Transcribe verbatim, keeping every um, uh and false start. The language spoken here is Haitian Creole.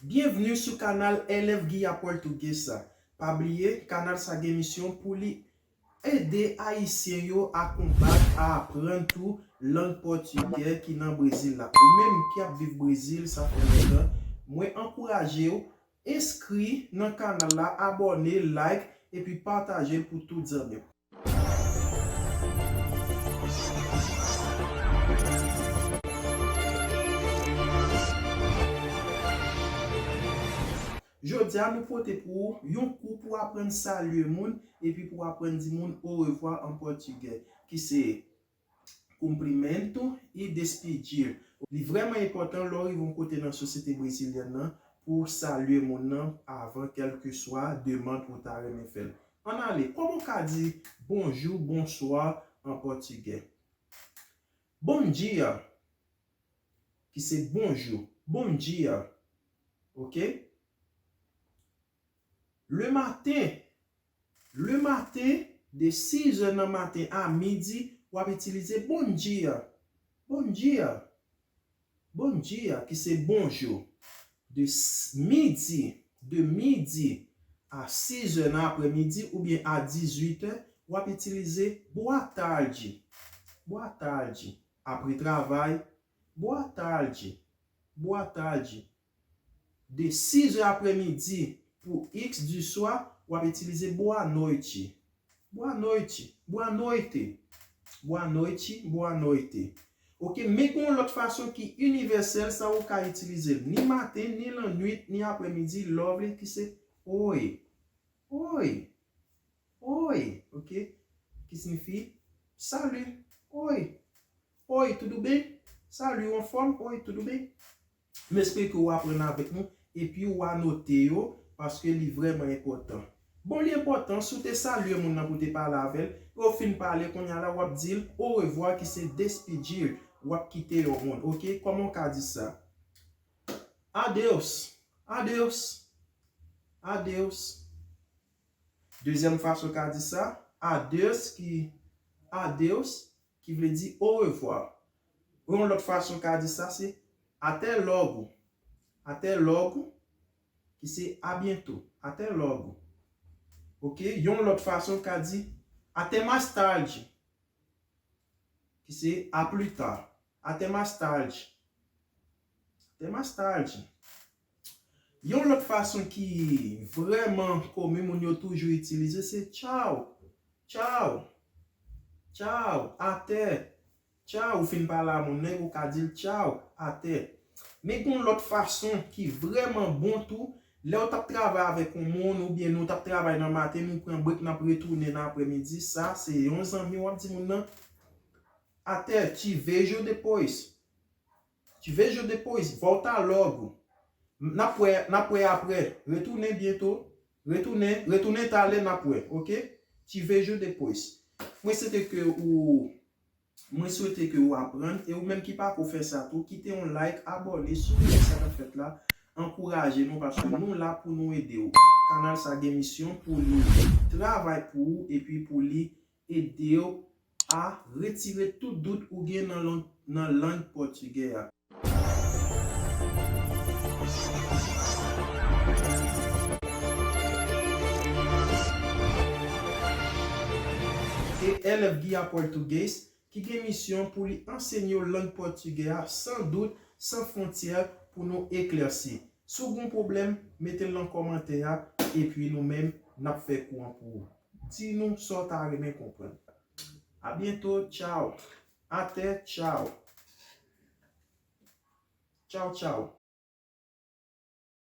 Byenvni sou kanal Elèv Guia Portuguesa. Pa bliye, kanal sa gen misyon pou li ede Ayisyen yo a konbat, a aprann tou lang pòtigè ki nan Brezil la. Ou menm ki ap viv Brezil, sa fè lontan, mwen ankouraje w, enskri nan kanal la, abòne, like, epi pataje l pou tout zanmi w. Jodi a, nou pote pou ou yon kou pou aprann salye moun, epi pou aprann di moun orevwa an pòtigè, ki se cumprimento e despedir. Li vrèman enpòtan lè w rive yon kote nan sosyete brezilyèn nan pou w salye moun nan avan kèlkeswa demann ou ta renmen fè l. Ann ale, kòman w ka di bonjou, bonswa an pòtigè? Bom dia, ki se bonjou. Bom dia. Ok? Le matin, le matin, de sis è nan maten a midi, w ap itilize bom dia. Bom dia. Bom dia, ki se bonjou. De s- midi, de midi a sis è nan aprèmidi oubyen a dizuit è, w ap itilize boa tarde. Boa tarde. Apre travay, boa tarde. Boa tarde. De sis è aprèmidi pou x du soir, w ap itilize boa noite. Boa noite. Boa noite. Boa noite. Boa noite. Ok, men gen yon lòt fason ki inivèsèl, sa ou ka itilize l ni maten, ni lannwit, ni aprèmidi, lovely, ki se oi. Oi. Oi. Ok, ki siyifi salut. Oi. Oi, tudo bem? Salut, ou anfòm? Oi, tudo bem? M espere ke w aprann avèk nou epi w anote yo, paske li vrèman enpòtan. Bon, li enpòtan, si w te salye moun nan pou w te pale avè l, e w fin pale, kounye a la w ap di l orevwa, ki se despedir, w ap kite yon moun. Ok, kòman w ka di sa? Adeus, adeus, adeus. Dezyèm fason w ka di sa, adeus, ki adeus, ki vle di orevwa. Yon lòt fason w ka di sa se até logo. Até logo, ki se à bientôt. Até logo. Ok? Yon lòt fason w ka di até mais tarde, ki se à plus tard. Até mais tarde. Até mais tarde. Yon lòt fason ki vrèman komen, moun yo toujou itilize, se tchao. Tchao. Tchao. Até. Tchao. Ou fin pale a moun nan, ou ka di l tchao. Até. Men gen yon lòt fason ki vrèman bon tou. Lè w t ap travay avèk yon moun, oubyen nou t ap travay nan maten, nou pran brek, n ap retounen nan aprèmidi, sa, se yon zanmi w ap di moun nan, até, te vejo depois. Te vejo depois, volta logo. N ap wè, n ap wè apre. Retounen byento. Retounen, retounen talè, n ap wè. Ok? Te vejo depois. Mwen swete ke ou, mwen swete ke ou aprann. E ou menm ki pako fè sa tou, kite yon like, abòne, si w renmen sa k ap fèt la, ankouraje nou, paske nou la pou nou ede w. Kanal sa gen misyon pou li travay pou ou epi pou li ede w a retire tout dout ou gen nan lang, nan lang pòtigè a. E Elèv Guia Português, ki gen misyon pou li ansenye w lang pòtigè a san dout, san fwontyè, pou nou eklèsi. Si w gen pwoblèm, mete l nan kòmantè a, epi nou menm, n ap fè kou an pou ou. Di nou sa w ta renmen konprann. A byento, tchao. Até, tchao. Tchao, tchao.